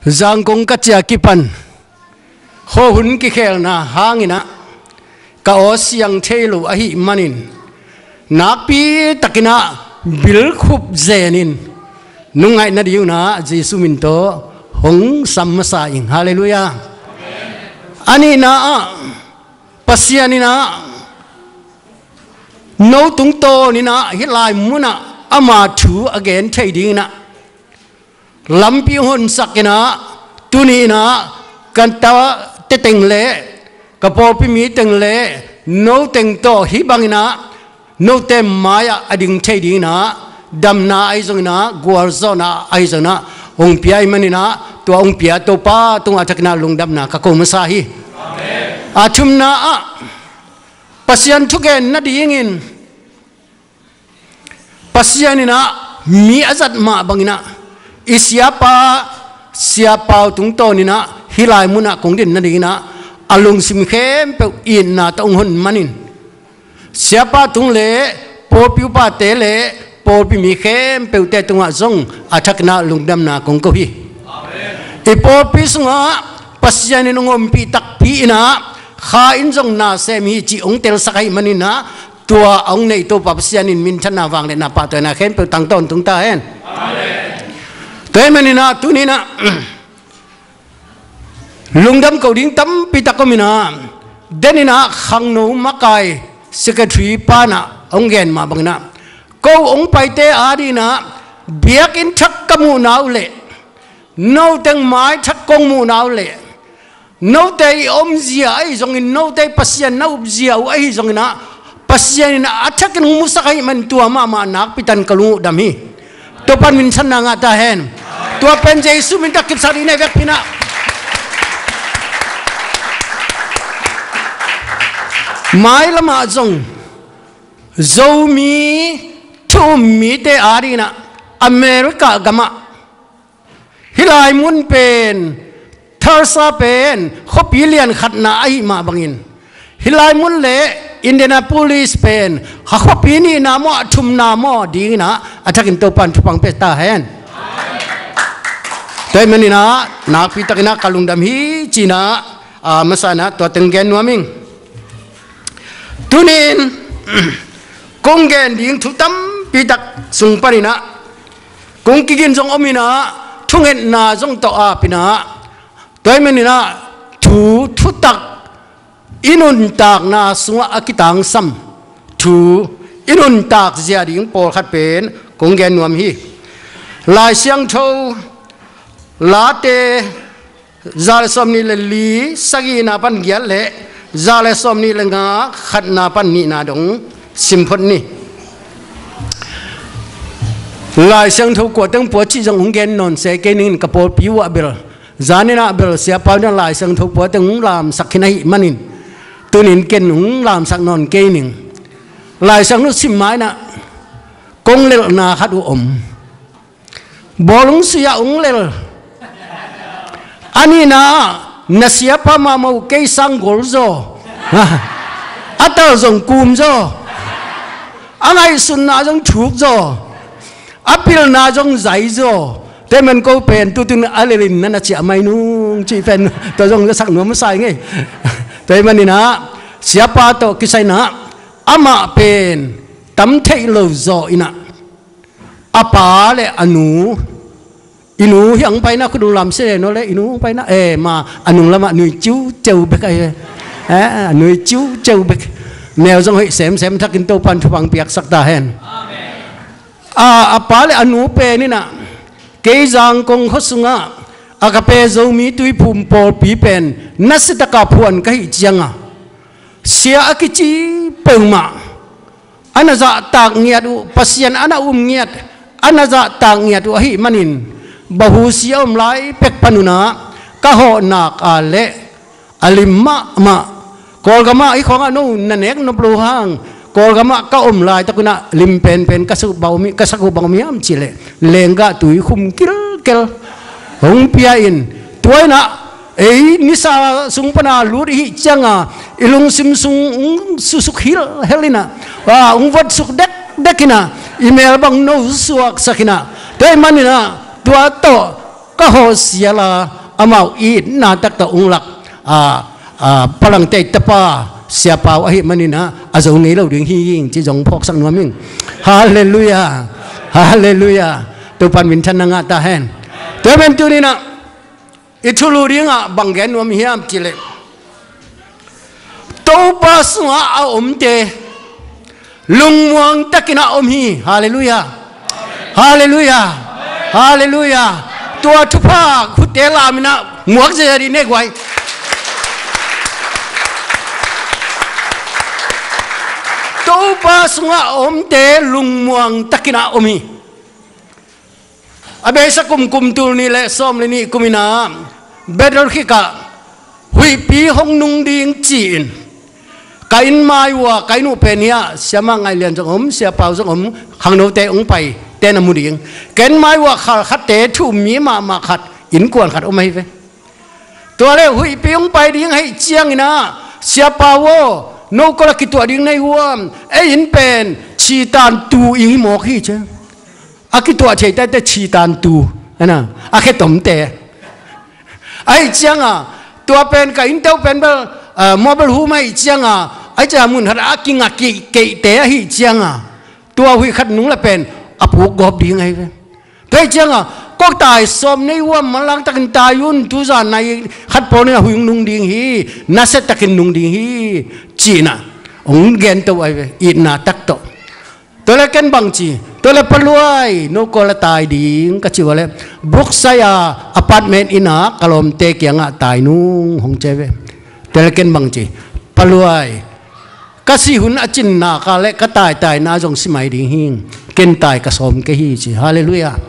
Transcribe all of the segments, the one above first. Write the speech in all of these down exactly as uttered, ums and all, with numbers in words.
Zangkong ka ciah kipan khuahun kikhelna hangin ah ka aw siang thei lo ahih manin, nakpi takin ah bilkhup zenin nungaih nadingin ah Jesu min tawh hong sam masa ing. Halleluiah. A nihna ah, Pasian in ah no tungtawnin ah hih lai munah ama thu a gen thei dingin ah lampi hong honsakin ah, tuni in ah ka tate teng le ka pawlpi mi teng le no teng tawh hih bangin ah note mai-ah a ding thei dingin ah, damna ahi zongin ah, gualzawhna ahi zongin ah hong pia ahih manin ah, tua hong pia Topa tungah a thakin ah lungdamna ka ko masa hi. A thumna ah, Pasian thugen nadingin Pasian in ah mi a zat mah bangin ah, i siapa, siapa uh tungtawnin ah hih lai munah kong din nadingin ah a lungsim khempeuh itna tawh hong hon manin, siapa tung le pawlpi upate le pawlpi mi khempeuhte tungah zong a thakin ah lungdamna kong ko hi. I pawlpi sungah Pasian in hong ompih takpi in ah, kha in zong na sem hi cih hong telsak ahih manin ah, tua a hong neih Topa Pasian in minthanna, vangliatna, pahtawina khempeuh tang tawntung ta hen. Tua ahih manin ah tuni in ah lungdam ko ding tampi tak om in ah, den in ah khangno makai secretary pa in ah hong gen mah bangin ah, ko hong paite adingin ah biakinn thak ka muhna uh leh, no teng mai thak kong muhna uh leh, note i omzia ahi zongin, note Pasian na upzia uh ahi zongin ah, Pasian in a thakin hong musak ahih man tua mahmah nakpi tan ka lung uh dam hi. Topan minthanna ngah ta hen. Tua pen Jesu min tawh kipsak dih na vekpi in ah. Mailamah zong Zomi thu um mite adingin ah America gamah hih lai mun pen Tulsa pen khuapi lian khatna ahih mah bangin, hih lai mun le Indianapolis pen a khuapi nihna maw, a thumna maw dingin ah a thakin Topan thupha pia ta hen. Tua ahih manin ah nakpi takin ah ka lungdam hi ci-in ah, a masa in ah tua teng gen nuam ing. Tuni in kong gen ding thu tampi tak sung panin ah kong kigin zong om in ah, thungetna zong tawh ap in ah, tua ahih manin ah thu, thutak i nuntakna sungah a kitangsam thu i nuntak zia ding pawlkhat pen kong gen nuam hi. Lai Siangtho Late za le sawmnih le li, sagihna pan giat le za le sawmnih le nga, khatna pan nihna dong sim phot ni. Lai Siangtho kua teng pua cih zong hong gen nawn se kei ning in, ka pawlpi uh ah bel, zan in ah bel siapa uh in ah Lai Siangtho kua teng hong lamsak khin ahih manin, tuni in ken hong lamsak nawn kei ning. Lai Siangtho sim ma in ah kong lelhna khat uh om. Bawlung sui-ah hong lel. A nihna ah, na siapa mahmah uh kei sang gol zaw. A tal zong kum zaw. A ngaihsutna zong thuk zaw. A pilna zong zai zaw. Tua ahih man ko pen tu tun a lelin na na ciah mai nung cih pen tua zong na sak nuam masa ing ei. Tua ahih manin ah siapa tawh kisai in ah amah pen tam theih lo zaw in ah, a pa le a nu, i nu hi ang paina khut ung lam se no le, i nu ang paina, eh, ma, a nung lamah nui ciuciu bek ahi ve. Eh, nui ciuciu bek. Neu zong hoih semsem thakin Topan thupha piaksak ta hen. A, a pa le a nu pen in ah, kei Zangkong khua sungah a ka pe Zomi Tuiphum pawlpi pen nasia taka phuan ka hih ciangah, sia a kici peuhmah a na zahtak ngiat uh, Pasian a na um ngiat, a na zahtak ngiat uh ahih manin, Bahusi a om lai pek pan un ah ka hawhnak a leh a lim mahmah. Kawlgamah hih khawngah no na nek nop lo hang, Kawlgamah ka om laitak un ah lim penpen ka sak uh bang om hi, ka sak uh bang om hiam cih leh lenggah tui khum kilkel hong pia in, tua in ah ei nisa sung pana lut i hih cianga i lungsim sung hong susuk hilhhel in ah, a, hong votsuk dekdek in ah, i mel bang no suaksak in ah, tua ahih manin ah tua tawh ka hawh sial a, amau itna tak tawh ung lak, a, a, palangte tapa Sia Pau ahih manin ah, a zo ngei lo ding hi ing ci zong phawksak nuam ing. Halleluiah. Halleluiah. Topan minthanna ngah ta hen. Tua pen tuni-in ah i thulu dingah bang gen nuam hiam cih leh, Topa sungah a omte lungmuang takin a om hi. Halleluiah. Halleluiah. Halleluiah. Tua thupha khutte lamin ah muak zeizai dih ne guai. Topa sungah a omte lungmuang takin a om hi. A beisa kum, kum tul nih le sawm le nih kum in ah Battle Creek ah huihpi hong nung ding ci-in ka inn mai uh ah, ka inn uh pen hi ah, Sia Mang Ngai Lian zong om, Sia Pau zong om, khangnote hong pai, ten a mu ding. Ka inn mai uh ah khalkhatte thu um mi mahmah khat, innkuan khat om ahi ve. Tua leh huihpi hong pai ding ahih ciangin ah, Sia Pau aw, no kol a kituah ding na hi uh am? Ei inn pen chitantu inn hi mawk hi ci. A kituah thei tete chitantu, a na, a khetomte. Ahih ciangah tua pen ka innte uh pen bel, ah, mobile home ahih ciangah, ahih ciangah mun khat a kingak keihte ahih ciangah, tua huih khat nung le pen a puk gawp ding ahi ve. Tua ahih ciangah, kok tai sawm nei uh am, manlang takin tai un, tuzan nai khat pawl in ah huih hong nung ding hi, nasia takin nung ding hi, ci-in ah hong gento ahi ve, itna tak tawh. Tua leh ken bang ci, tua leh Pa Luai, no kol a tai ding ka cih uh leh, Brookside a apartment inn ah ka lawmte kiangah tai nung hong ci ahi ve. Tua leh ken bang ci, Pa Luai, ka sih hun a cin nak leh ka taitaina zong si mai ding hi. Ken tai ka sawm kei hi ci. Halleluiah.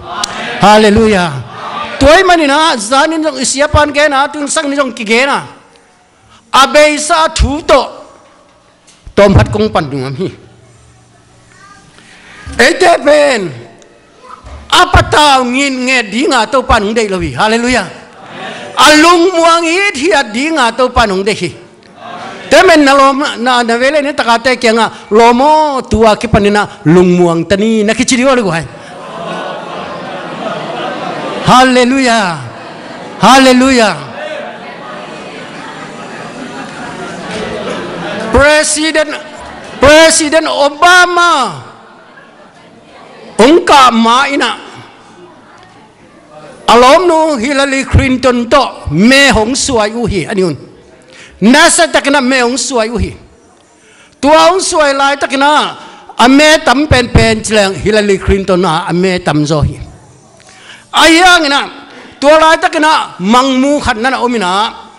Halleluiah. Tua ahih manin ah zanin zong i siapa'n gen a, tu-in sangin zong kigen a, a beisa thu tawh tawm khat kong pan nuam hi. Eite pen a patau ngitnget dinga Topa'n hong deih lo hi. Halleluiah. A lungmuang hithiat dinga Topa'n hong deih hi. Tua ahih manin na lawm, na, na vei le na takate kiangah, lawm aw, tu-a kipanin ah lungmuang ta ni, na kici dih uh leh guai. Halleluiah. Halleluiah. President, President Obama hong kah ma-in ah a lawmnu Hillary Clinton tawh me hong suai uh hi, a ni un. Nasia takin ah me hong suai uh hi. Tua hong suai laitakin ah a me tam penpen ci leng Hillary Clinton ah a me tam zaw hi. Ahi hangin ah tua laitakin ah mangmu khat na na om in ah,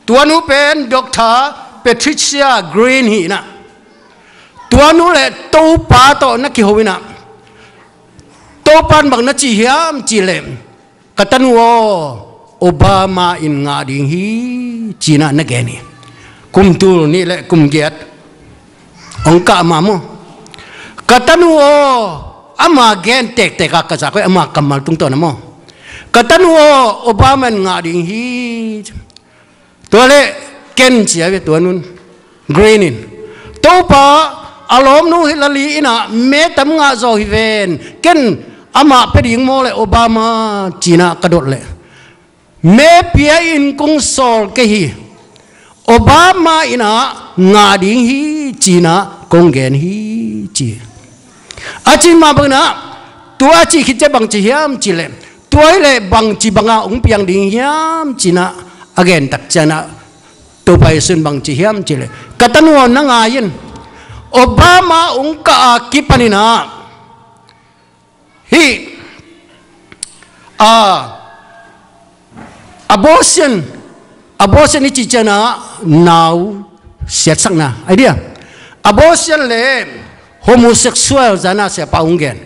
tua nu pen Doctor Patricia Green hi in ah, tua nu le Topa tawh na kiho in ah, Topa'n bang na ci hiam cih leh, ka tanu aw, Obama in ngah ding hi, ci-in ah na gen hi. Kum tul nih le kum giat hong kah ma maw. Ka tanu aw, ama gen tektek a ka zak uh hi, ama kammal tungtawn ah maw. Ka tanu aw, Obama in ngah ding hi. Tua leh ken ci a ve, tua nu'n, Green in, Topa, a lawmnu Hillary in ah me tam ngah zaw hi ven, ken amah pia ding maw le Obama, ci-in ah ka dot leh, me pia-in kong sawl kei hi, Obama in ah ngah ding hi, ci-in ah kong gen hi, ci. A cih mah bangin ah, tua a cih khit ciang bang ci hiam cih leh, tua hi leh bang ci banga hong piang ding hiam ci-in ah a gen tak ciangin ah, Topa Jesu'n bang ci hiam cih leh, ka tanu aw, na ngai in, Obama hong kah a kipanin ah, hih, a, abortion, abortion i cih ciangin ah nau siatsakna, ahi dia. Abortion le homosexual zah in ah Sia Pa hong gen.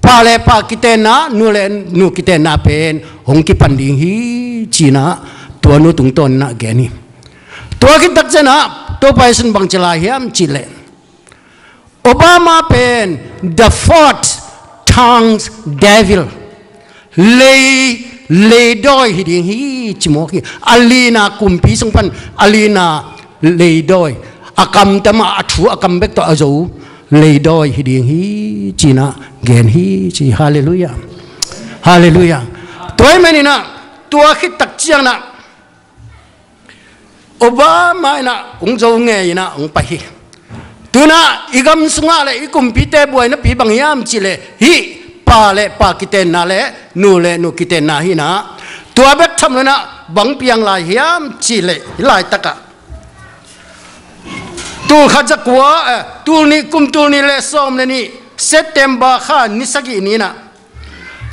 Pa le pa kitenna, nu le nu kitenna pen hong kipan ding hi, ci-in ah tua nu tungtawn in ah gen hi. Tua khit tak ciangin ah Topa Jesu'n bang ci lai hiam cih leh, Obama pen the fourth tongued devil, lei, leidawi hi ding hi, ci mawk hi. A lina kumpi sung pan a lina leidawi, a kam tam a, a thu a kam bek tawh a zo leidawi hi ding hi, ci-in ah gen hi, ci. Halleluiah. Halleluiah. Tua ahih manin ah, tua khit tak ciangin ah Obama in ah hong zo ngei in ah hong pai hi. Tu-in ah i gam sungah le i kumpite buainapi bang hiam cih leh hih pa le pa kitenna le nu le nu kitenna hi-in ah, tua bek tham lo-in ah bang piang lai hiam cih leh hih laitakah tul khat za kua, eh, tul nih, kum tul nih le sawm le nih, September kha ni sagih ni-in ah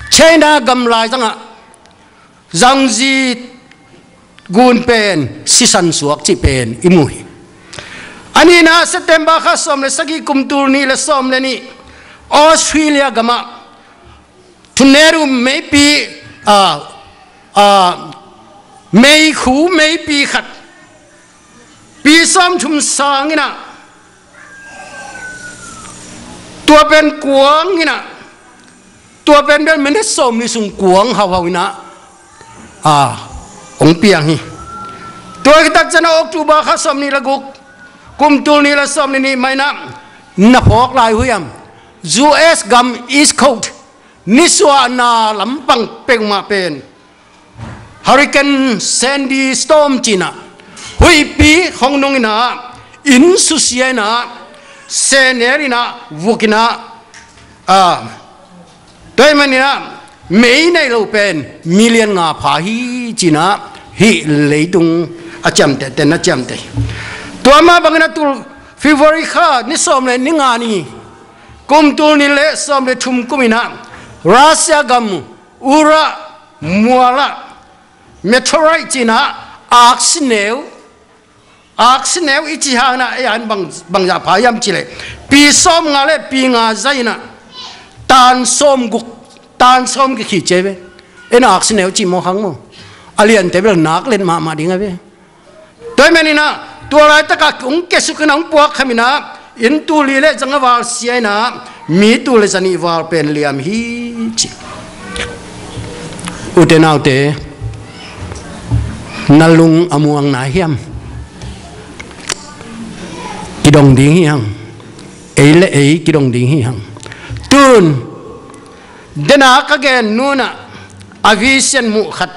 China gam laizangah Zhang Zi gun pen sisan suak cih pen i mu hi. A nihna September kha sawm le sagih, kum tul nih le sawm le nih, Australia gamah thunneru meipi, a, a, meikhu meipi khat pi sawmthum sang in ah, tua pen kuang in ah, tua pen bel minute sawmnih sung kuang hauhau in ah, a, hong piang hi. Tua khit tak ciangin ah October kha sawmnih le guk, kum tul nih le sawmnih ni mah in ah, na phawk lai uh hiam, U S gam East Coast nisuahna lampang peuhmah pen Hurricane Sandy storm ci-in ah huihpi hong nung in ah, inn susia in ah, sehnel in ah, vuk in ah, a, tua ahih manin ah mei nei lo pen million nga pha hi ci-in ah hih leitung a ciamtehte in ah ciamteh hi. Tua mah bangin ah tul February kha ni sawm le ni nga ni, kum tul nih le sawm le thum kum in ah Russia gam Ural mualah meteorite ci-in ah aksi neu, aksi neu i cih hangin ah ei a in bang, bang zah pha hiam cih leh pi sawmnga le pi nga zaih in ah tan sawmguk, tan sawmguk hi ci ve. En aksi neu cih maw, khang maw? A liante bel nak let mahmah ding a ve. Tua ahih manin ah tua laitakah hong kiasuk in ah, hong puakkham in ah, inn tul li le zanga val sia in ah, mi tul le zanih val pen liam hi ci. Ute naute, na lung a muang nai hiam? Kidong ding hi hang. Ei le ei kidong ding hi hang. Tu-in, dena ka gen nunah a vision muh khat,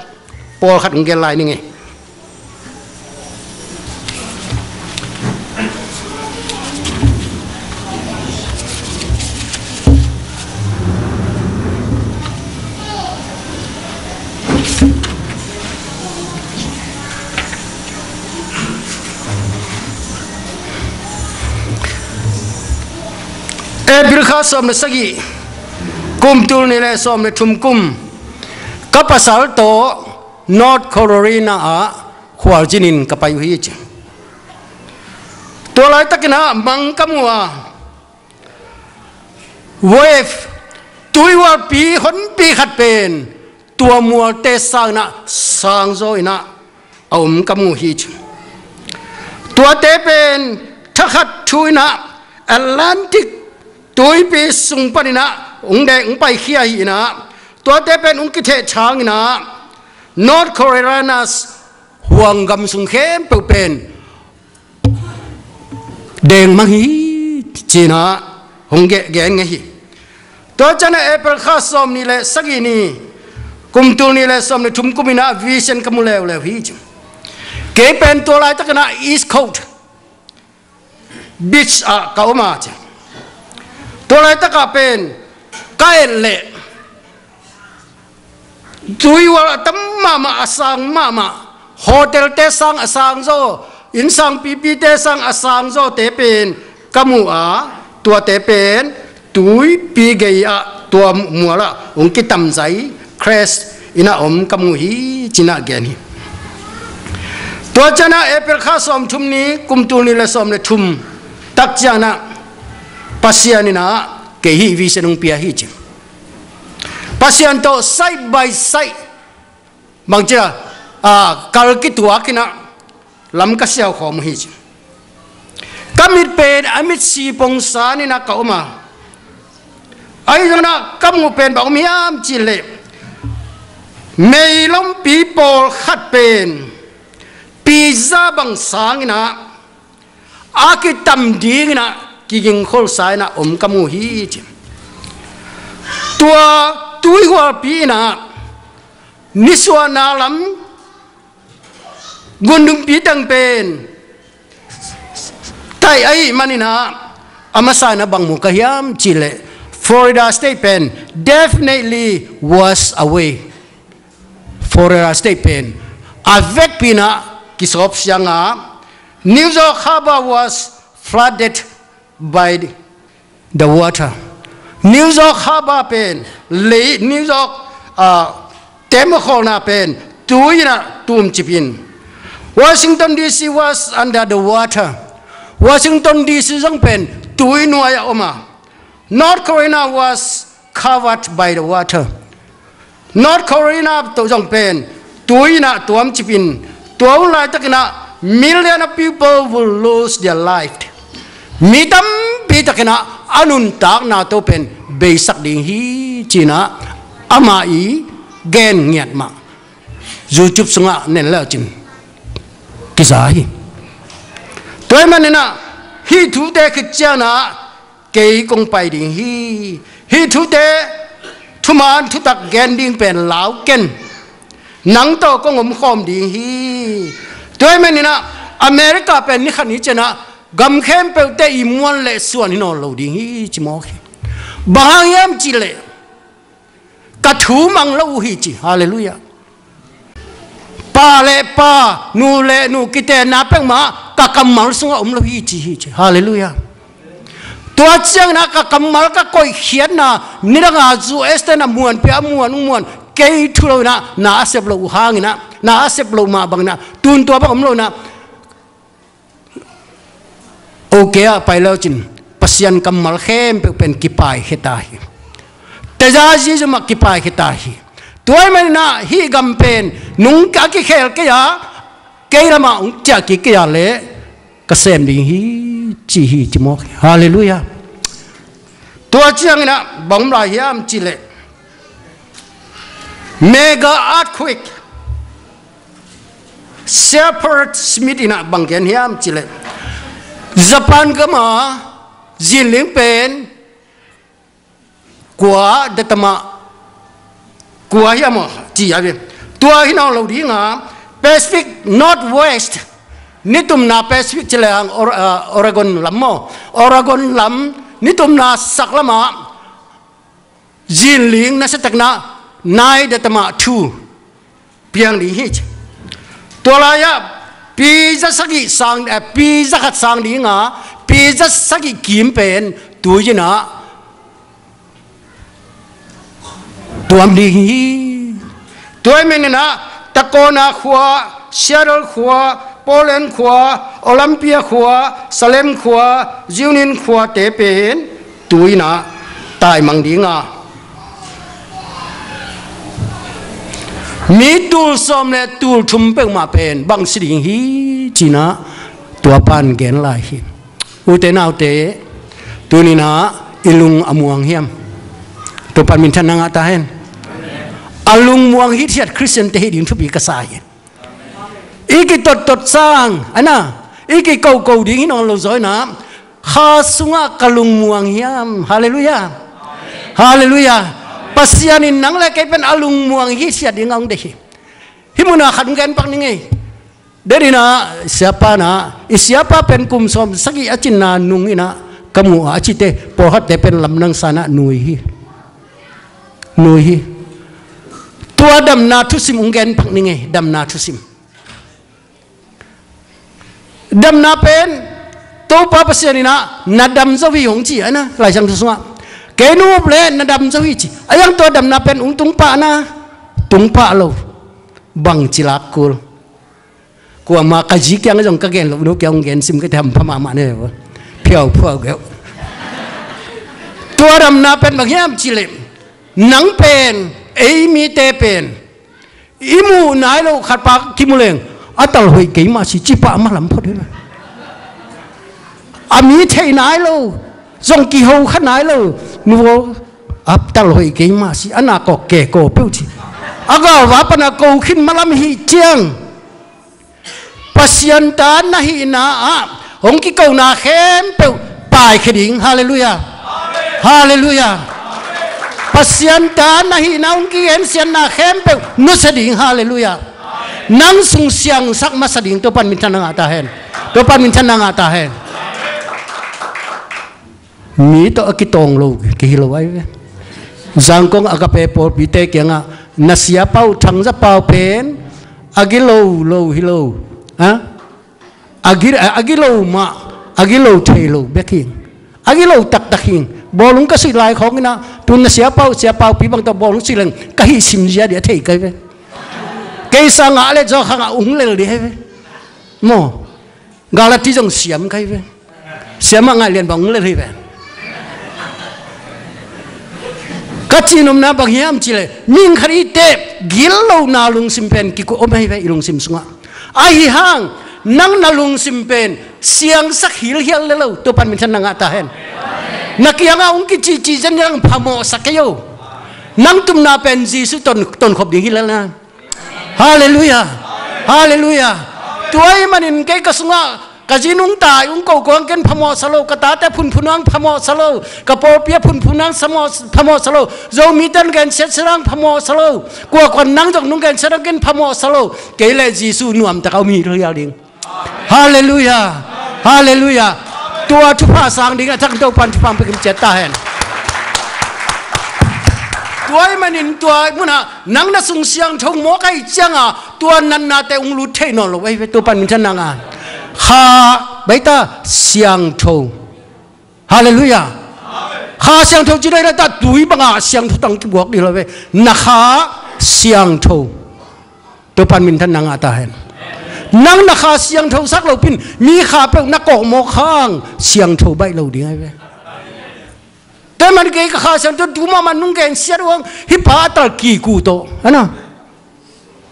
pawlkhat hong gen lai ning ei. April kha sawm le sagih, kum tul nih le sawm le thum kum, ka pasal tawh North Carolina ah khualzinin ka pai uh hi ci. Tua laitakin ah mang ka mu a, wave, tuihualpi honpi khat pen tua mualte sangin ah sangzaw in ah a om ka mu hi ci. Tuate pen thakhat thu in ah Atlantic tuipi sung panin ah hong dek hong paikhia hi in ah, tuate pen hong kithehthang in ah North Carolina huang gam sung khempeuh pen dengmang hi ci-in ah hong gen ngei hi. Tua ciangin ah April kha sawm nih le sagih ni, kum tul nih le sawm le thum kum in ah vision ka mu leuleu hi ci. Kei pen tua laitakin ah East Coast beach ah ka om a ci. Tua laitakah pen ka et leh tuihual a tam mahmah, a sang mahmah, hotelte sang a sangzaw, innsang pipite sang a sangzawte pen ka mu a, tuate pen tuipi gei ah tua mualah hong kitamzai, crash in ah om ka mu hi ci-in ah gen hi. Tua ciangin ah April kha sawm thum ni, kum tul nih le sawm le thum tak ciangin ah Pasian in ah kei hih vision hong pia hi ci. Pasian tawh side by side, bangci a, a, kal kituak in ah lam ka siau khawm uh hi ci. Ka mit pen a mitsi pongsan in ah ka om a, ahi zongin ah ka muh pen bang om hiam cih leh, meilompi pawlkhat pen pizza bang sangin ah a kitam dingin ah kigingkholsa in ah om ka mu hi ci. Tua tuihualpi in ah nisuahna lam gundumpi teng pen taih ahih manin ah, a masa in ah bang mu ka hiam cih leh, Florida State pen definitely washed away. Florida State pen a vekpi in ah kisawp siang a, New York Harbor was flooded by the water. New York Harbor pen, lei, New York, ah, teembaw khawlna pen tui in ah tumcip in. Washington D C was under the water. Washington D C zong pen tui nuai ah om a. North Carolina was covered by the water. North Carolina tawh zong pen tui in ah tuamcip in, tua hun laitakin ah million of people will lose their life. Mi tampi takin ah a nuntakna tawh pen beisak ding hi, ci-in ah amah i gen ngiat mah YouTube sungah nen le cin kiza hi. Tua ahih manin ah hih thute khit ciangin ah kei kong pai ding hi. Hih thute, thuman thutak gen ding pen lau ken. Nang tawh kong omkhawm ding hi. Tua ahih manin ah America pen ni khat ni ciangin ah gam khempeuhte i muan le suan hi nawn lo ding hi, ci mawk hi. Bang hang hiam cih leh, ka thu mang lo uh hi, ci. Halleluiah. Pa le pa, nu le nu kitenna peuhmah ka kammal sungah om lo hi, ci hi, ci. Halleluiah. Tua ciangin ah ka kammal ka koihkhiatna, nidang a U S te na muanpih a muan, muan, kei thu lo in ah, na a sep loh uh hangin ah, na a sep loh mah bangin ah, tun tua bang om lo in ah, okay ah pai le cin, Pasian kammal khempeuh pen kipaikhia ta hi. Tezazi zumah kipaikhia ta hi. Tua ahih manin ah hih gam pen nung a kikhel kei a, kei lamah hong ciah kik kei a leh ka sem ding hi, ci hi, ci mawk hi. Halleluiah. Tua ciangin ah bang om lai hiam cih leh, mega earthquake. Shepard Smith in ah bang gen hiam cih leh, Japan gam a zinling pen kua datama kua hiam aw ci a ve. Tua hi nawn lo ding a, Pacific Northwest, nitumna Pacific ci leng Or-, ah, Oregon lam maw, Oregon lam nitumna sak lamah zinling nasiatakna nai datama thu piang ding hi, ci. Tua lai-ah pi za sagih sang, eh, pi za khat sang ding a, pi za sagih kim pen tui in ah tuam ding hi. Tua ahih manin ah Tacoma khua, Seattle khua, Portland khua, Olympia khua, Salem khua, Juneau khuate pen tui in ah taimang ding a, mi tul sawm le tul thum peuhmah pen bangci ding hi, ci-in ah tua pan gen lai hi. Ute naute, tuni-in ah i lung a muang hiam? Topa'n minthanna ngah ta hen. A lung muang hithiat Khristiante hi ding thupi ka sa hi. I kitottot sang, a na, i kikoko ding hi nawn lo zaw in ah, kha sungah ka lung muang hiam? Halleluiah. Halleluiah. Pasian in nang le kei pen a lung muang hithiat ding a hong deih hi. Hih munah khat hong gen pak ning ei. Deih in ah, siapa in ah, i siapa pen kum sawm sagih a cinna nung in ah ka mu a, a cite, pawlkhatte pen lamdang sa in ah nui hi. Nui hi. Tua damna thusim hong gen pak ning ei, damna thusim. Damna pen Topa Pasian in ah na dam zo hi hong ci, a na, Lai Siangtho sungah. Kei nung up leh na dam zo hi ci. A iang tua damna pen hong tung pah na, tung pah lo. Bangci lak kul. Kuamah ka zi kiangah zong ka gen loh, nu kiang hong gen sim ka te hampha mahmah ne. Phiau phuau geuh. Tua damna pen bang hiam cih leh, nang pen, ei mite pen, i muh nai loh khat pa kimu leng, a tal hoih kei mah si, ci pah a malam phot hi lo. A mi theih nai lo, zong kiho kha nai lo. Nu aw, a tal hoih kei mah si, a na kawk ke kaw peuh ci. A galva pan a ko khin malam hi ciang. Pasian ta na hihna ah hong kikona khempeuh paikhia ding. Halleluiah. Halleluiah. Pasian ta na hihna hong kigen siatna khempeuh nusia ding. Halleluiah. Nang sung siangsak masa ding. Topa'n minthanna ngah ta hen. Topa'n minthanna ngah ta hen. Mi tawh a kitawng lo kihi lo ahi ve. Zangkong Agape pawlpite kiangah na siapa uh Thangzapau pen a gilo lo hi lo. Ha? A gi, a, a gilo mah, a gilo thei lo bek hi. A gilo taktak hi. Bawlung ka suih lai khawng inah, tu na siapa uh, siapa uh pi bang tawh bawlung suih leng ka hih simzia dih a thei kai ve. Kei sangah a let zaw khangah ung lel dih hi ve. Maw. Galati zong siam kai ve. Siamah ngaih lian bang ung lel hi ve. Ka cihnopna bang hiam cihleh, mihing khat i teh gillohna lungsim pen kiku om ahi ve i lungsim sungah. Ahi hang, nang na lungsim pen siangsak hilhial le lo, Topa'n minthanna ngah ta hen. Na kiangah ung kicihcih zen dang phamawhsak kei o. Nang tupna pen Jesuh ton, tonkhop ding hi lel na. Halleluiah. Halleluiah. Tua ahih manin kei ka sungah ka zi nungta ung kohkoh hang ken phamawhsa lo, ka tate phunphun hang phamawhsa lo, ka pawlpi a phunphun hang phamawhsa lo, Zomite nung gensiatsia hang phamawhsa lo, kuakuan nang zong nung gensiat hang ken phamawhsa lo. Kei le Jesuh nuamtak a om hi lo hial ding. Halleluiah. Halleluiah. Tua thupha sang ding a thak Topa'n thupha pia kim ciat ta hen. Tua ahih manin tua munah nang na sung siangtho mawk ahih cianga tua natnate ung lut thei nawn lo ahi ve, Topa'n minthanna ngah. Kha baita siangtho. Halleluiah. Kha siangtho ci dai na ta tui bangah siangtho tang kibuak dih lo ve. Na kha siangtho. Topa'n minthanna ngah ta hen. Nang na kha siangtho sak lo pin mi kha peuh na kawkmawk hang siangtho baih lo ding ahi ve. Tua ahih manin kei ka kha siangtho tu mahmah nung gensiat uh hang hih pa a tal kiku tawh. Ana.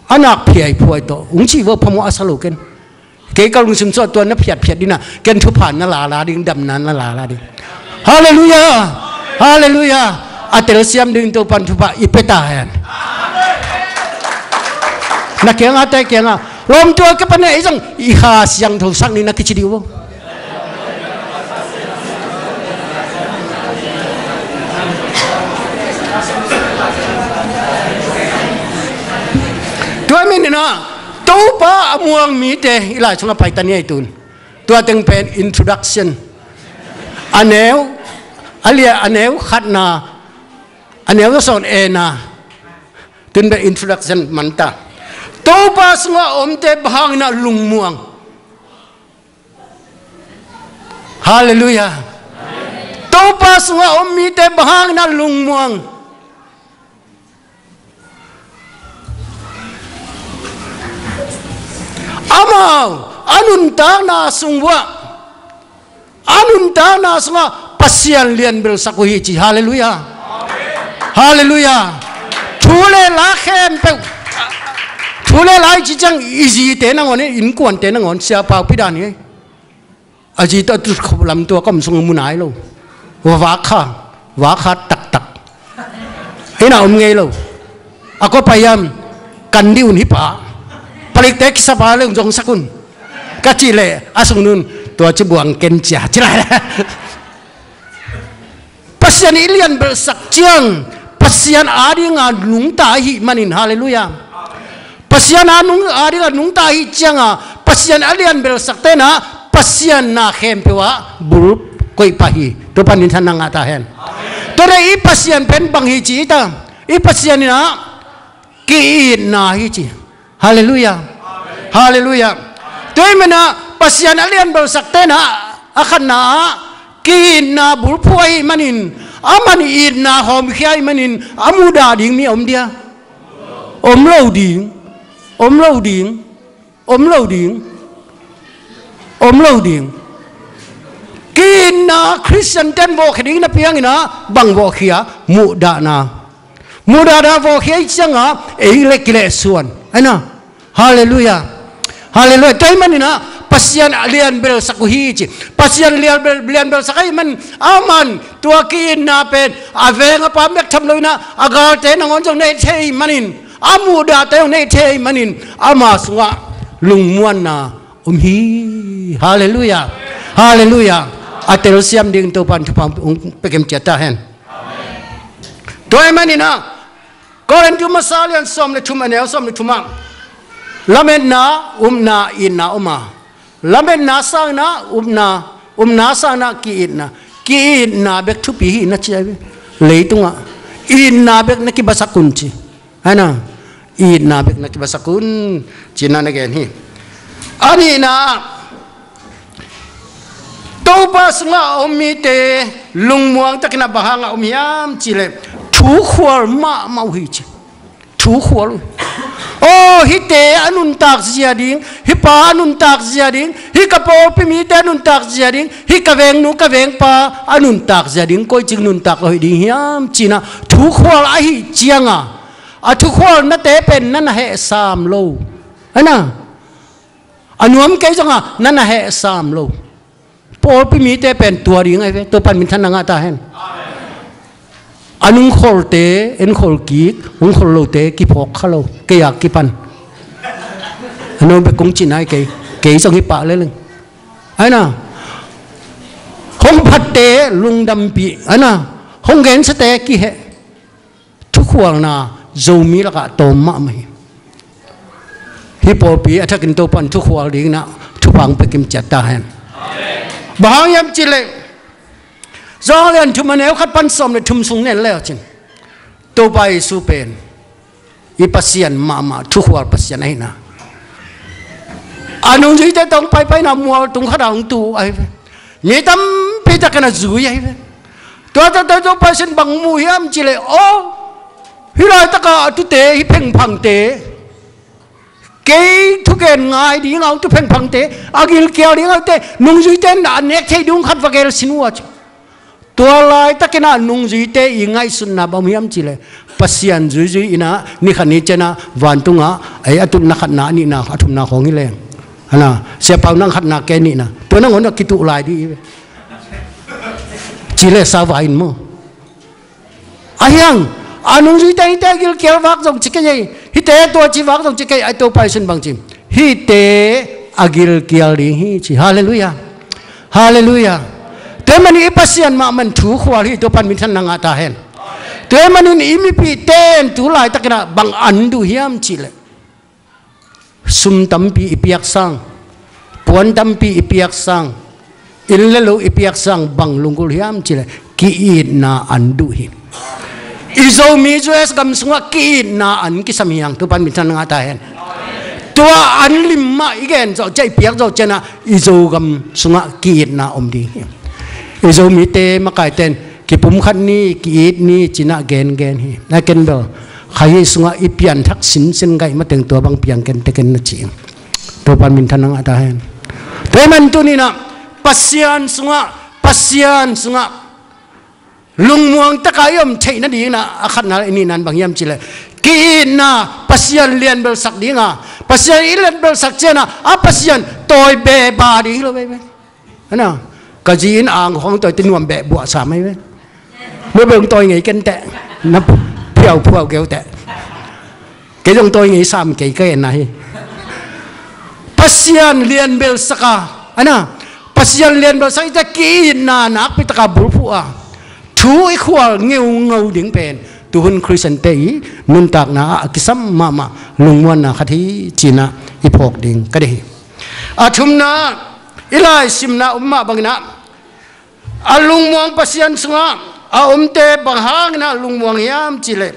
A nak phiaiphuai tawh. Ung cih vua phamawh a sa lo ken. Kei ka lungsim sungah tua na phiatphiat ding a, ken thupha na lala ding, damna na lala ding. Halleluiah! Halleluiah! A telsiam ding Topa'n thupha i pia ta hen. Na kiangah, ate kiangah, lawmte ka pan e, ei zong i kha siangtho sak ni na kici dih uh. Tua ahih manin ah, Topa a muang mite i lai sungah pai ta ni ei tun. Tua teng pen introduction. A neu, a lia, a neu khatna, a neu a sawn ena. Tun pen introduction man ta. Topa sungah omte bang hangin ah lungmuang. Halleluiah. Topa sungah om mite bang hangin ah lungmuang. Amau a nuntakna sung uah, a nuntakna sungah Pasian lianbelsak uh hi ci. Halleluiah. Halleluiah. Thu le la khempeuh, thu le la i ci ciang i zite nangawn, innkuante nangawn siapa uh pi dan hi. A zi tawh a tutkhop lam tua ka om sung a mu nai lo. Vak kha, vak kha taktak. Inn ah om ngei lo. A kua pai hiam, kan dih un hih pa. Palikte kisap a le ung zongsak un. Ka cih leh a sung nun tua ci buang ken cia ci lai. Pasian i lianbelhsak ciang Pasian adinga nungta ahih manin, halleluiah. Pasian a nung, adinga nungta ahih cianga Pasian a lianbelhsak tenah Pasian na khempeuh ah bul koih pah hi. Topa in minthanna ngah ta hen. Tua leh i Pasian pen bang hi ci i ta? I Pasian inah ki-itna hi ci. Halleluiah. Halleluiah. Tua ahih manin ah Pasian a lianbelhsak tenah a khatna ah ki-itna bulphuh ahih manin, aman itna hawmkhia ahih manin a muhdah ding mi a om dia? Om lo ding. Om lo ding. Om lo ding. Om lo ding. Ki-itna Khristian ten vawhkhia ding napi hanginah bang vawhkhia? Muhdahna. Muhdahna vawhkhia i cianga ei le kilehsuan. Aina. Halleluiah. Halleluiah. Tua ahih maninah Pasian a lianbelhsak uh hi ci. Pasian lianbel, lianbelhsak ahih manin aman tua ki-itna pen a veng a pa mek tham loinah a galte nangawn zong neih thei ahih manin, a muhdahte zong neih thei ahih manin ama sungah lungmuanna om hi. Halleluiah. Halleluiah. A telsiam ding Topa in thupha hong pia kim ciat ta hen. Tua ahih manin ah, Korin thu masa lian sawm le thum, a neu sawm le thum ah, lametna, upna, itna om a, lametna sangin ah upna, upna sangin ah ki-itna, ki-itna bek thupi hi na ci a hi ve. Leitungah itna bek na kibasak un ci. Ahi na, itna bek na kibasak un, ci-in ah na gen hi. A nihna ah, Topa sungah a om mite lungmuang takin ah bang hangah om hiam cih leh, thukhual mahmah uh hi ci. Thukhual uh. Aw, hihte a nuntak zia ding, hih pa a nuntak zia ding, hih ka pawlpi mite a nuntak zia ding, hih ka vengnu ka vengpa a nuntak zia ding, koici nuntak lo hi ding hiam ci-in ah thukhual ahih ciangah, a thukhualnate pen na na heh sam lo. Ahi na, a nuam kei zongah na na heh sam lo. Pawlpi mite pen tua ding ahi ve, Topa'n minthanna ngah ta hen. A nung kholte enkhol kik, hong khol lote kiphawk kha lo, kei a kipan. A no bek kong cih nai kei, kei zong hi pah leleng. Ahi na, hong phatte lungdampih, ahi na, hong gensate kiheh. Thukhualna Zomi lakah tawm mahmah hi. Hih pawlpi a thakin Topa'n thukhual dingin ah thupha hong pia kim ciat ta hen. Bang hang hiam cih leh, Johan lian thum a neu khat pan sawm le thum sung nen le uh cin, Topa Jesu pen i Pasian mahmah, thukhual Pasian ahihna. A nungzuite tawh hong paipaina mual tung khatah hong tu uh ahi ve. Mi tampi takin a zui ahi ve. Tua, tua, tua, tua Pasian bang mu hiam cih leh, aw, hih laitakah a tute, hih phengphangte, kei thugen ngai ding a hong tu phengphangte, a gilkial ding a hong tute, nungzuite in a nek theih ding khat va gelsin uh a ci. Tua laitakin ah nungzuite i ngaihsutna bang hiam cih leh, Pasian zuizui in ah ni khat ni ciangin ah vantungah ei a tutna khatna, a nihna, a thumna khawng hi leng. Ahi na, Sia Pau nang khatna, kei nihna. Tua nangawn a kituh lai ding hi ve. Cih leh sa vai in maw. Ahi hang, a nungzuite hihte a gilkial vak zong ci kei ei, hihte tua ci vak zong ci kei ei, a Topa Jesu in bang ci, hihte a gilkial ding hi ci. Halleluiah. Halleluiah. Tua ahih manin i Pasian mahmah in thukhual hi, Topa'n minthanna ngah ta hen. Tua ahih manin i mipihte in tu laitakin ah bang an duh hiam cih leh, sum tampi i piak sang, puan tampi i piak sang, inn le lo i piak sang, bang lunggulh hiam cih leh, ki-itna an duh hi. I Zomi U S gam sungah ki-itna an kisam hi hang, Topa'n minthanna ngah ta hen. Tua an lim mah i gen zawh ciang, i piak zawh ciangin ah i Zogam sungah ki-itna om ding hi. I Zomite makaite in kipumkhat ni, ki-it ni ci-in ah gengen hi. Na ken bel, kha hih sungah i pianthak sinsen gaih mateng tua bang piang ken te ken na ci hi. Topa'n minthanna ngah ta hen. Tua ahih manin tuni-in ah Pasian sungah, Pasian sungah lungmuang takin i om theih nadingin ah, a khatna le a nihna in bang hiam cih leh, ki-itna, Pasian lianbelsak ding a, Pasian i lianbelsak ciangin ah a Pasian tawi beba ding hi lo veve. Ahi na, ka zi in ang khawng tawi te nuam beh buahsa mai ve. No bel hong tawi ngei ken teh, na phiauphuau kei uh teh. Kei zong tawi ngei sam kei ka genna hi. Pasian lianbelsak a, ahi na, Pasian lianbelsak i ta, ki-itna nakpi takin bulphuh a, thu i khual ngeungau ding pen tuhun Khristiante i nuntakna ah a kisam mahmah lungmuanna khat hi ci-in ah i phawk ding ka deih hi. A thumna, i laisimna om mah bangin ah, a lungmuang Pasian sungah a omte bang hangin ah lungmuang hiam cih leh,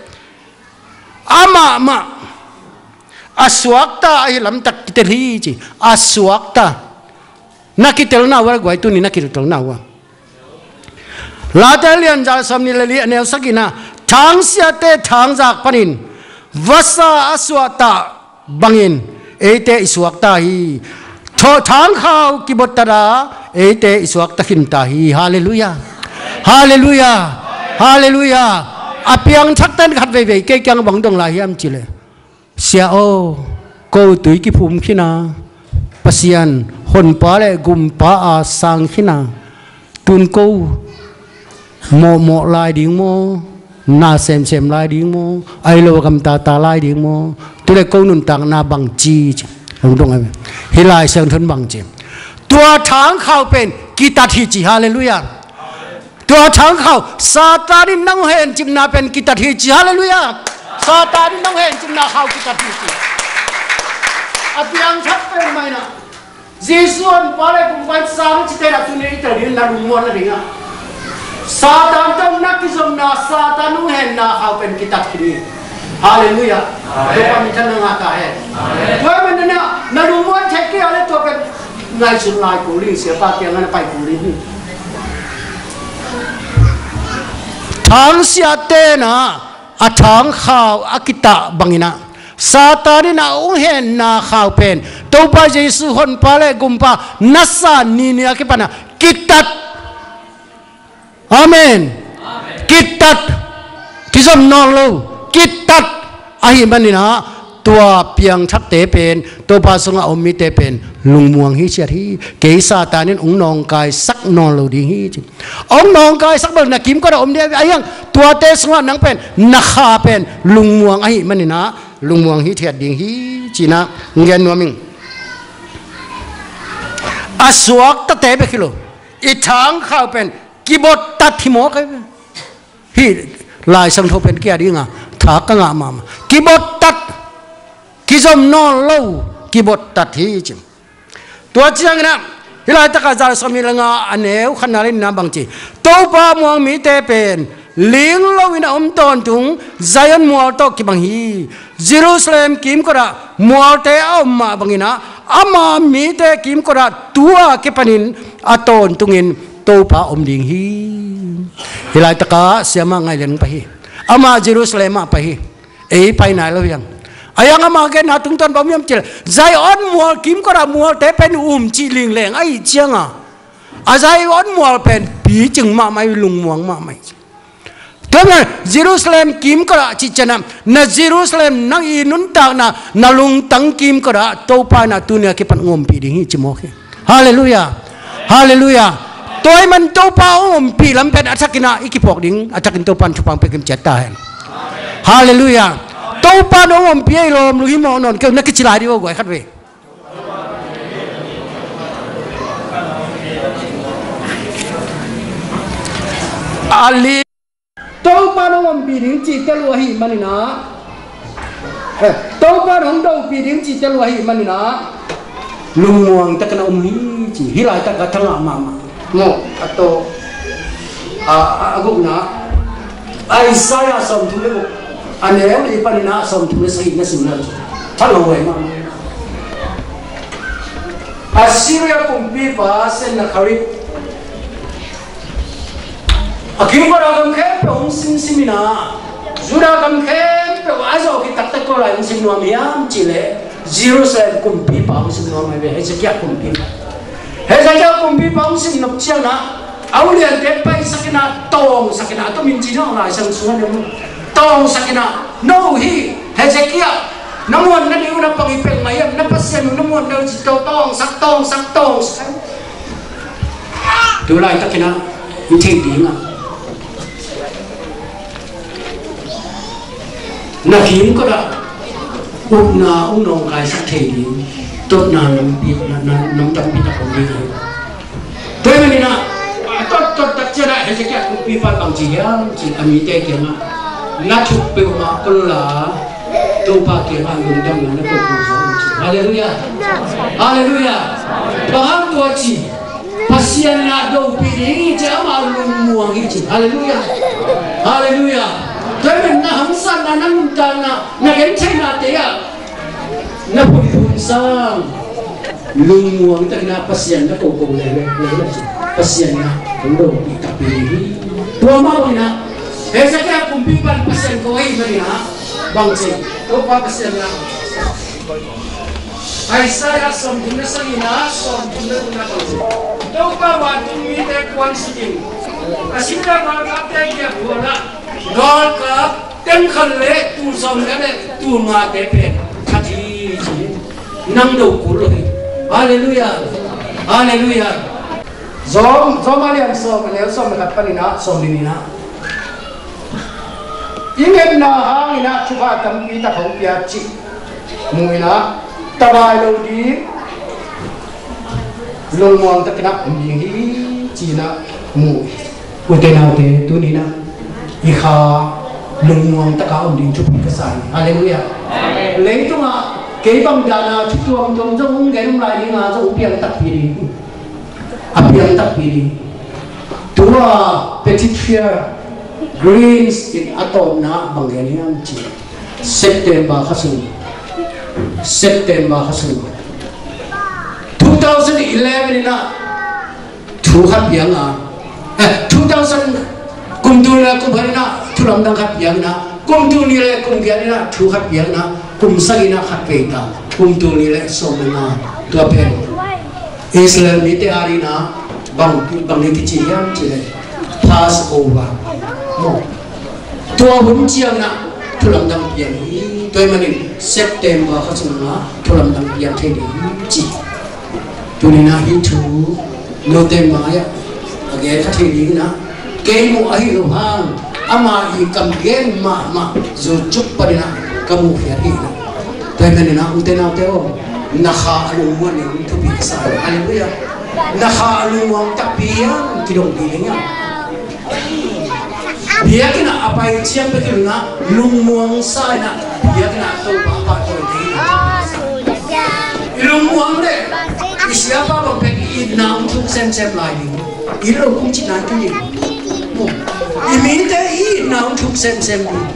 amah mah a suakta ahi lamtak kitel hi ci. A suakta. Na kitelna uh a guai, tuni na kitelna uh a. Late lianza sawmnih le li, a neu sagihna, thangsiate thangzak panin vasa a suahta bangin eite i suakta hi. Tho-, thangkhau kibottata eite i suakta khinta hi. Halleluiah. Halleluiah. Halleluiah. A piangthakte in khat veivei kei kiang bang dong lai hiam cih leh, Sia aw, ko tui kiphum khin a, Pasian honpa le gumpa a sang khin a, tun ko mawhmawh lai ding maw, na semsem lai ding maw, ahi lo a gamtata lai ding maw, tu le ko nuntakna bangci ci. Hong dong a, hih Lai Siangtho in bangci, tua thangkhau pen kitat hi ci. Halleluiah. Tua thangkhau, Satan in nang hencipna pen kitat hi ci. Halleluiah. Satan in nang hencipna khau kitat hi ci. A piangthak pen maina Jesu Honpa le Kumpa in sang cite na tuni i tel ding na lungmuan na ding a, Satan tawh na kizomna, Satan nung henna khau pen kitat hi ding. Halleluiah. Amen. Tua pa min than na ngah ta hen. Amen. Tua man na na lungmuan thei kei a le tua pen ngaihsun lai kul ding, siapa kiangah na pai kul ding hi. Thangsiate na a thangkhau a kitah bangin ah Satan in a ung henna khau pen Topa Jesu Honpa le Kumpa na san ni ni a kipan a kitat. Amen. Kitat. Kizom nawn lo. Kitat. Ahih manin ah tua piangthakte pen, Topa sungah a om mite pen lungmuang hi ciat hi. Kei Satan in ung nawngkaisak nawn lo ding hi ci. Ung nawngkaisak bel na kimkot a om ding a hiang, tuate sungah nang pen na kha pen lungmuang ahih manin ah lungmuang hi thiat ding hi ci-in ah gen nuam ing. A suaktate bek hi lo, i thangkhau pen kibottat hi mawk hi. Hih Lai Siangtho pen kia ding a thak ka ngah mahmah. Kibottat, kizom nawn lo, kibottat hi ci. Tua ciangin ah hih laitak a Za le sawmnih le nga a neu khatna le nihna bang ci, Topa muang mite pen ling loin a om tawntung Zion mual tawh kibang hi. Jerusalem kimkot ah mualte a om mah bangin ah ama mite kimkot ah tu-a kipanin a tawntungin Topa om ding hi. Hih laitak ah siamah ngaih lian pai hi. Amah Jerusalem ah pai hi. Ei pai nai lo hiang. A hiang ama genna tungtawn bang hiam cih leh Zion mual kimkot ah mualte pen um cih lingleng ahih ciangin a Zion mual pen picing mahmah hi, lungmuang mahmah hi. Tua manin Jerusalem kimkot ah cih ciangin na Jerusalem nang i nuntakna, na lungtang kimkot ah Topa in ah tuni a kipan hong ompih ding hi ci mawk hi. Halleluiah. Halleluiah. Tua ahih manin Topa hong ompih lam pen a thakin ah i kiphawk ding, a thakin Topa in thupha hong pia kim ciat ta hen. Halleluiah. Topa in hong ompih hi lawm lung hi mawk nawn kei un na kici lai ding uh a guai khat vei. A li Topa in hong ompih ding cih tel uh ahih manin ah, eh, Topa in hong dopih ding cih tel uh ahih manin ah lungmuang takin a om hi ci. Hih laitak a thangah mahmah. Maw, a tawh a, a, a gukna Isaiah sawmthum le guk a neu li panin ah sawmthum le sagih na sim na thalawh huai mahmah. Assyria kumpipa Sennakerib a kimkot a gam khempeuh hong simsim in ah, Judah gam khempeuh a zawh khit taktak kua lai hong sim nuam hiam cih leh Jerusalem kumpipa hong sim nuam hi ve, Hezekiah kumpipa. Hezekiah kumpipa hong sim nop ciangin ah a uliante paisak in ah tawngsak in ah, a tomin ci dong Lai Siangtho sungah na mu tawngsak in ah, no hih Hezekiah, na muan nading uh na pang hi peuhmah hiam, na Pasian uh na muan nading uh ci, tawngsak, tawngsak, tawngsak. Tu laitakin ah i theih ding ah na kimkot ah upna hong nawngkaisak thei ding tawh na nampi, na, na, nam tampi tak om ding hi. Tua ahih manin ah a tawtawt tak ciangin ah Hezekiah kumpipa in bang ci hiam cih leh a mite kiangah na thuk peuhmah kul la, Topa kiangah lungdamna na ko kul zaw un ci. Halleluiah. Halleluiah. Bang hang tua ci? Pasian in ah dopih ding hi ci, amah lungmuang hi ci. Halleluiah. Halleluiah. Tua ahih manin na haksatna, na nuntakna, na gentheihnate ah na phunphun sang lungmuang takin ah Pasian na koko leh, leh, leh, leh, Pasian in ah hong dopih takpi hi. Tua mah bangin ah Hezekiah kumpipa in Pasian ko ahih manin ah bang ci? Topa Pasian in ah Isaiah sawmthum le sagihna, sawmthum le gukna bang ci? Topa vantung mite kuansikin Assyria galkapte kiang khual ah galkap teng khat le tul sawm le le tul ngate pen that hi ci. Nang do kul lo hi. Halleluiah. Halleluiah. Rom, Rom a lian sawm, a neu sawm le khat panin ah sawm le nihna. I ngetna hangin ah thupha tampi tak hong pia cih mu in ah, tabai lo ding, lungmuang takin ah om ding hi ci-in ah mu hi. Ute naute, tuni-in ah i kha lungmuang taka om ding thupi ka sa hi. Halleluiah. Leitungah kei bang dana thu tuamtuam zong hong gen om lai ding a, zong piang takpi ding. A piang takpi ding. Tua Patricia Greens in a tawpna bang gen hiam cih leh, September kha sung, September kha sung, two thousand eleven in ah thu khat piang a, eh, two thousand, kum tul nih le kum khat in ah thu lamdang khat piang in ah, kum tul nih le kum giat in ah thu khat piang in ah, kum sagih in ah khat vei ta, kum tul nih le sawm le nga, tua pen Israel mite adingin ah bang, bang ding kici hiam cih leh Passover. Maw. Tua hun ciangin ah thu lamdang piang hi. Tua ahih manin September kha sungah thu lamdang piang thei ding ci. Tuni-in ah hih thu note mai-ah a gen kha thei dingin ah kei muh ahi lo hang, ama i kam gen mahmah YouTube panin ah ka muh khiat hi. Tua ahih manin ah ute naute aw, na kha a lungmuang ding thupi ka sa hi. Halleluiah. Na kha a lungmuang takpi hiam, kidong ding hiam? Biakinn ah a pai ciang bek in ah lungmuang sa in ah biakinn ah Topa pahtawi ding. I lungmuang leh i siapa bang pen i itna hong thuk semsem lai ding. It lo kong cih nai tu ding. I mite i itna hong thuk semsem ding.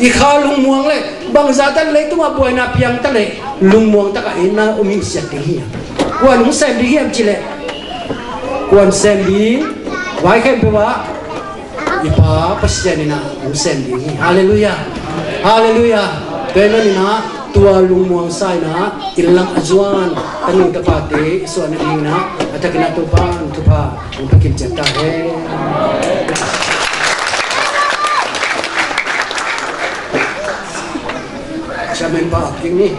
I kha lungmuang leh bangzah tan leitungah buaina piang ta leh lungmuang takah itna om hi siat ding hi. Kuan hong sem ding hiam cih leh, kuan sem ding, vai khempeuh ah i Pa Pasian in ah hong sem ding hi. Halleluiah. Halleluiah. Tua ahih manin ah tua lungmuang sa in ah inn lam a zuan tanu tapate i suahna dingin ah a takin ah Topa'n thupha hong pia kim ciat ta hen. Chairman pa, a king ni.